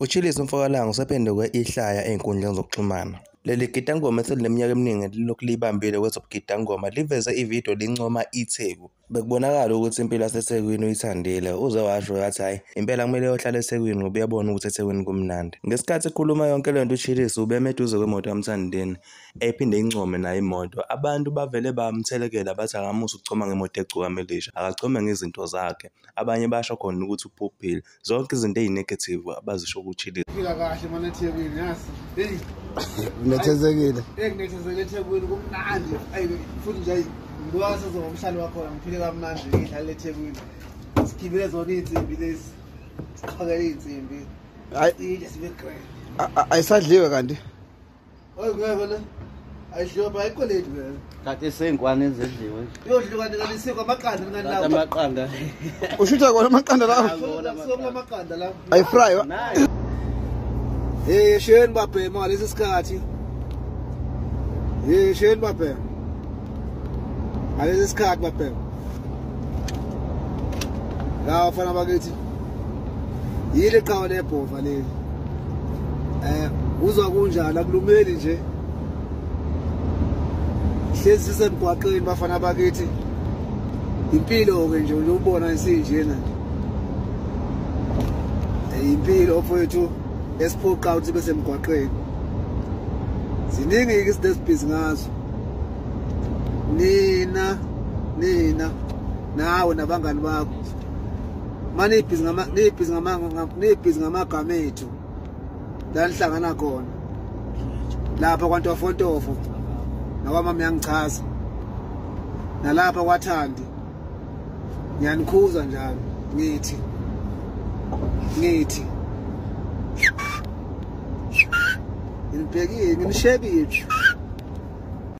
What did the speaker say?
UChillis umfokaLanga usephenduke ihlaya ey'nkundleni zokuxhumana. Leli gidangoma eselineminyaka eminingi lilokhu liyibambile kwezobugidangoma liveze ividiyo lincoma iTheku. Bekubonakala ukuthi impilo yaseThekwini uyithandile, uze washo wathi hhayi impela kumele eyohlala eThekwini ngoba uyabona ukuthi eThekwini kumnandi. Ngesikhathi ekhuluma yonke le nto uChillis ubeme eduze kwemoto kaMthandeni ephinde income nayo imoto. Abantu bavele bamthelekela bathi akamusa ukuchoma ngemoto egcokama elisha, akachome ngezinto zakhe. Abanye basho khona ukuthi uphuphile. Zonke izinto ey'negative abazisho kuChillis. Phila kahle mana eThekwini yazi. Hey, Unethezekile. Nginethezekile eThekwini kumnandi. Ayi futhi nje ngibuka sezoba umhlali wakhona ngiphile kamnandi ngihlale eThekwini. Sigibele zona iy'nsimbi lezi. Siqhakele iy'nsimbi. Hayi Sidle sibe grand. ayisadliwe kanti. Oy ngeke le. Ayidliwe ba ayikweleti vele. Kade sey'nkwane ezidliwe nje. Iyodliwa kanti kanti isikwa amaqanda Kade ngani lawo. amaqanda. Ushutha kona amaqanda lawo. Sokula amaqanda lawo. Ayifry. Nayi. Hey sheni babhema ngalesi sikhathi. Hey sheni babhema. Ngalesi sikhathi babhema. La bafana bakithi. Yile qhawe lebhova leli. Uzwa kunjani akulumeli nje. Hlezi sisemgwaqeni bafana bakithi. Impilo ke nje uyobona isinjena nje. Impilo mfowethu esiphoqa ukuthi bese emgwaqeni. Ziningi izinto esibhizi ngazo. Nina nawe nabangani bakho. Manje ibhizi ngama nibhizi ngama nibhizi ngamagama ethu. La nihlangana khona. Lapha kwaNtofontofo. Nakwamama uyangichaza. Nalapha kwaThandi. Ngiyanikhuza njalo ngithi ngibhekile nginishekile.